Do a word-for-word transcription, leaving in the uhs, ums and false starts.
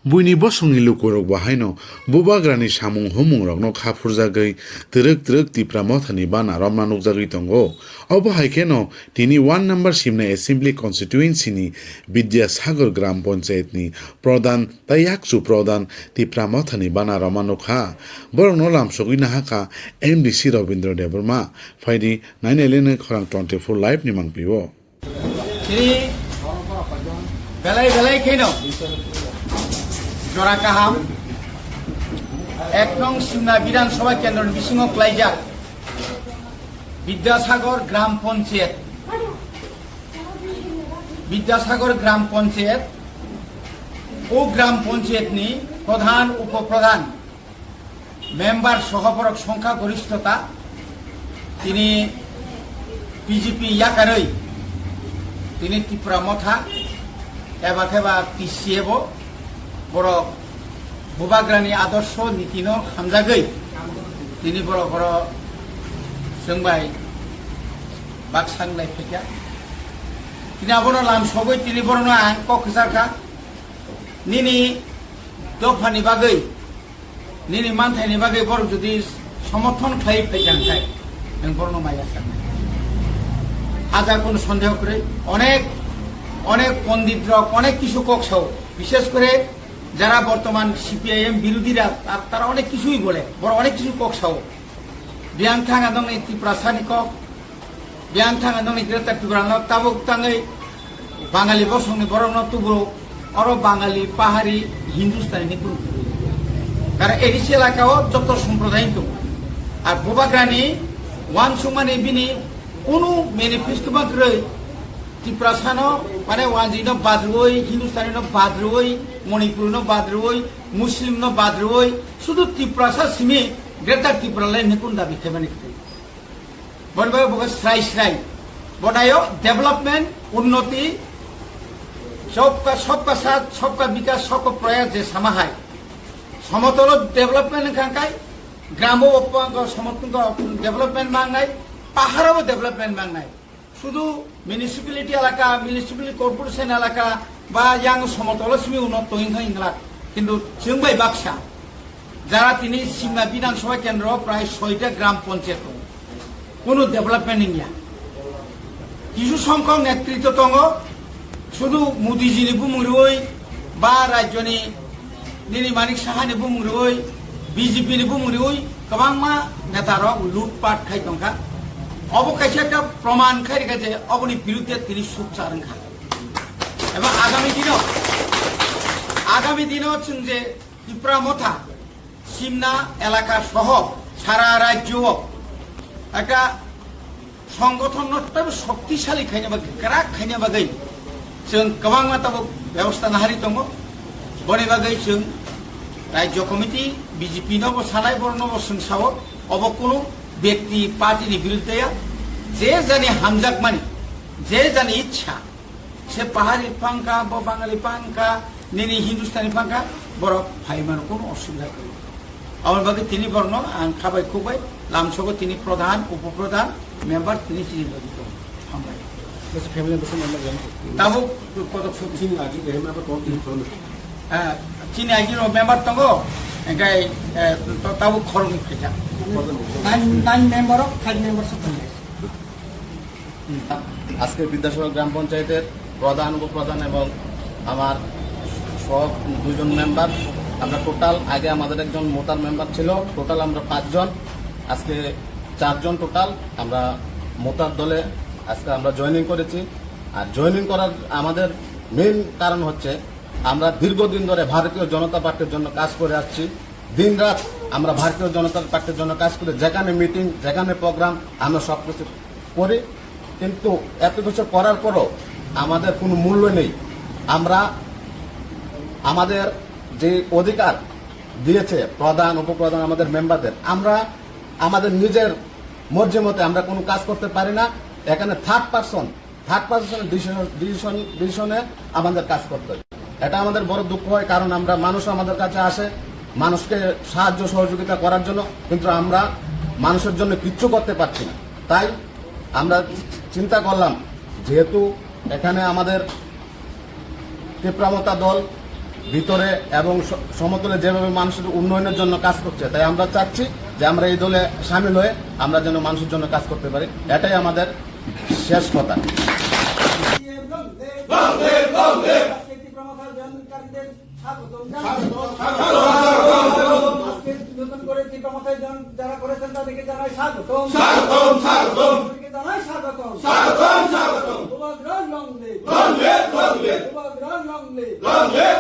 Buini bosongni lukurok bo haino Bubagrani samung humungrokno kha phurjagwi twrwk twrwk Tipra Mothani bana romna nukjagwi tongo. Obo hai kheno tini one number Simna Assembly Constituency ni Bidyasagar Gram Panchayat ni Pradhan tei Yakchu Pradhan Tipra Mothani bana romna nukha. Borokno lamsogwi nahakha M D C Robindra Debbarma. Phaidi nainai lene khorang twenty-four live ni mangpio. Tini belai belai kheno jora kaham ek nong Simna Bidhan Sabha Kendro ni bisingo klaijak Bidyasagar Gram Panchayat, Bidyasagar Gram Panchayat, o Gram Panchayat ni Pradhan, Upo Pradhan, member soho borok songkha gorishtota tini B J P yakarwi tini Tipra Motha eba khe ba T C A bo borok Bubagrani adorsho nitino hamjagwi tini borok oro chwng bai baksa wnglai phaikha. Tini abono lamsogwi tini borokno ang kok kwcharkha, nini dophani bagwi, nini manthaini bagwi borok jodi somorthon khlai phaikha hwnkhe nwng borokno maya saknai. Hajar kono sondeho kwrwi, onek onek pondit rok onek kisu kok sao, bishes kore jara bortoman C P I M birodhira tar-, tara onek kisui bole, borok onek kisu kok sao. Biyang thang adong ni Tiprasa ni kok, biyang thang adong ni Greater Tripura no tabuk tangwi Bangali bosong ni borok no tubu oro Bangali, Pahari, Hindustani ni kunu. Kara A D C elaka o joto somproday tongo. Ar Bubagrani wansukmani bini kunu manifesto ma kwrwi Tiprasa no, mane, Wanji no badrwi, Hindustani no badrwi, Manipuri no badrwi, Muslim no badrwi, sudu Tiprasa simi Greater Tripura line ni kun dabi khaimani kwrwi. Boni bagwi bo khe srai srai. Bonayo development, unnoti, sabka, sabka saath, sabka bikas, sabka prayas je sama hai. Somotolo development wngkha kai, gramo opanga somotolo development mangnai, paharo development mangnai. Sudu municipality elaka, municipal corporation elaka ba yang somotolo simi uno toing khai inglak. Kintu chwng bai baksa jara tini Simna Bidhan Sabha Kendro prai soita gram panchayat tongo. Kunu development wngya. Kisu songkhok netritw tongo, sudu Modi ji ni bumung riwi ba rajyo ni nini Manik Saha ni bumung riwi, B J P ni bumung riwi kwbangma neta rok loot pat khai tongkha. Obo kaisa ekta proman khai rikha je oboni birudde tini sukchar wngkha. Eba agami dino, agami dino chwng je Tipra Motha, Simna elaka soho sara rajyo o ekta songgothon no teibo shoktisali khaina bagwi, kwrak khaina bagwi chwng kwbangma tabuk bebosta nahari tongo. Boni bagwi chwng Rajyo Committee, B J P no bo sanai, borok no bo chwng sao, obo kunu bekti party ni birudde ya, je jani hamjakmani, je jani ichha, se Pahari phangkha, bo Bangali phangkha, nini Hindustani phangkha, borok phaimano kunu osubida kwrwi. Aboni bagwi tini borokno ang khabai khukbai, lamsogo tini pradhan, upo pradhan, member tini chini bagwi tongo. Hambai. Bwswk family bwswk member jani? Tabuk kotok suk. Chini agi, eh, member tongo, tini khoroknwi. Eh, chini agi rok member tongo, engkai, eh, to-, tabuk khoroknwi phaikha. Nine, nine member o, five member suk tongo. আজকে বিদ্যাসাগর গ্রাম পঞ্চায়েতের প্রধান, উপপ্রধান এবং আমার সহ দুইজন মেম্বার, আমরা টোটাল, আগে আমাদের একজন মোতার মেম্বার ছিল, টোটাল আমরা পাঁচজন, আজকে চারজন টোটাল আমরা মোতার দলে আজকে আমরা জয়েনিং করেছি। আর জয়েনিং করার আমাদের মেইন কারণ হচ্ছে আমরা দীর্ঘদিন ধরে ভারতীয় জনতা পার্টির জন্য কাজ করে আসছি। দিন রাত আমরা ভারতীয় জনতা পার্টির জন্য কাজ করে, যেখানে মিটিং, যেখানে প্রোগ্রাম, আমরা সব কিছু করি। কিন্তু এত কিছু করার পরও আমাদের কোনো মূল্য নেই। আমরা আমাদের যে অধিকার দিয়েছে প্রধান, উপপ্রধান, আমাদের মেম্বারদের, আমরা আমাদের নিজের মর্জি মতে আমরা কোনো কাজ করতে পারি না। এখানে থার্ড পারসন, থার্ড পারসনের ডিসিশন, ডিসিশন, ডিসিশনে আমাদের কাজ করতে হয়। এটা আমাদের বড় দুঃখ হয়, কারণ আমরা, মানুষ আমাদের কাছে আসে মানুষকে সাহায্য সহযোগিতা করার জন্য, কিন্তু আমরা মানুষের জন্য কিচ্ছু করতে পারছি না। তাই আমরা চিন্তা করলাম, যেহেতু এখানে আমাদের তিপ্রামতা দল ভিতরে এবং স-, সমতলে যেভাবে মানুষের উন্নয়নের জন্য কাজ করছে, তাই আমরা চাচ্ছি যে আমরা এই দলে সামিল হয়ে আমরা যেন মানুষের জন্য কাজ করতে পারি, এটাই আমাদের শেষ কথা। আজকে তীব্র মথায় জয়েনকারীদের স্বাগতম জানাই। আজকে নতুন করে তীব্র মথায় জয়েন যারা করেছেন তাদেরকে জানাই স্বাগতম। স্বাগতম, স্বাগতম। তাদেরকে জানাই স্বাগতম। স্বাগতম, স্বাগতম। Bubagra long live। Long live, long live। Bubagra long live। Long live।